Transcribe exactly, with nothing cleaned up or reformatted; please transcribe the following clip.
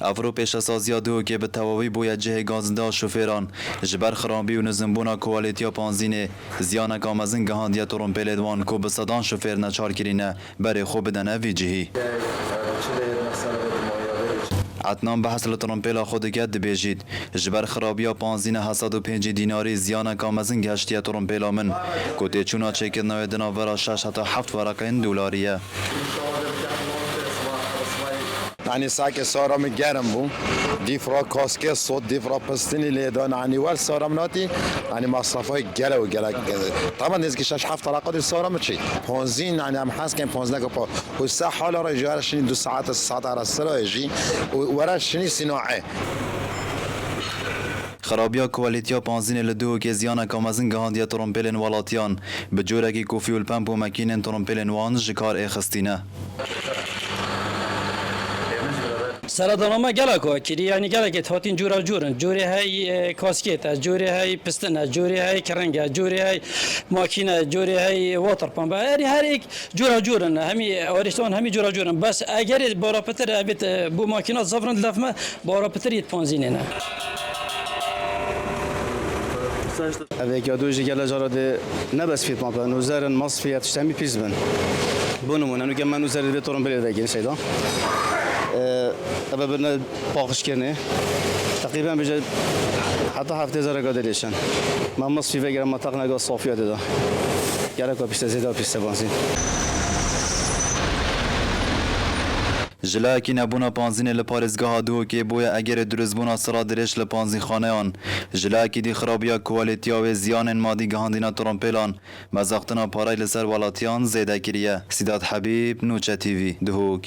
Evro pêşesaziya Duhokê bi tewawî bûye cihê gazînda şofêran. Ji ber xirabî û nizimbûna kualîtiya panzînê, ziyaneka mezin gihandiye trompêlên wan ku bi sedan şofêr neçar kirîne berê xwe bidene vî cihî. Etnan behs li trompêla xwe dike, dibêjît, ji ber xirabiya panzîna heft sed û pêncî dînarî ziyaneka mezin gihiştiye trompêla min, ku têçûna çêkirina wê di navbera şeş heta heft wereqên dolarî ye. Yanî sake sara min germ bû. Dîfra kaskê sot, dîfra pistinî lê dan. Yanî wer sara min hatî, yanî masrafay gelek û gelek. Tamam, nêzîkî şeş heft wereqa dî sara min çî. Panzîn, yanî em hez ken panzîneka pa. Û se hala re jî were şinî du saet, saet ara sira jî. Û were şinî sînae. Xirabiya kualîtiya panzînê li Duhokê ziyaneka mezin gihandiye trompêlên welatiyan. Bi corekî ku fuel pump û mekînên trompêlên wan ji kar êxistîne. Seredana me gelek we kirî, yanî gelekê hatîn cûra cûr in. Cûrê hey, e, kasket e, cûrê hey pistin e, cûrê hey kiring e, cûrê hey makîne, cûrê hey water pump e. Herî her êk cûra cûr in. Hemî arîştan hemî cûra cûr in. Bes egerê bara pitir evêt, e, bo makîna zafrin dilefme, bara pitir yêt panzînê ne. Ev êk ya dû jî gele cara dê ne bes fît ma be. Nûzerin, masfiyet, tişt hemî pîs bin. Bo nimûne, nûke me nûzerê vê toron bilê vegin şeyda. Ee, eve birine paqij kirine. Teqrîben bije heta heftê zereka dilêşin. Me masfî vegire, me taqnega safiya dida. Gereka pîste zêda pîste banzî. Jileyekî nebûna panzînê li parêzgeha Duhokê bûye egerê dirustbûna sira dirêj li panzîxaneyan. Jileyekî dî xirabiya kualîtiya wê ziyanên madî gihandîna trompêlan, mezaqtina parayê li ser welatiyan zêde kiriye. Sîdat Hebîb, Nûçe T V, Duhok.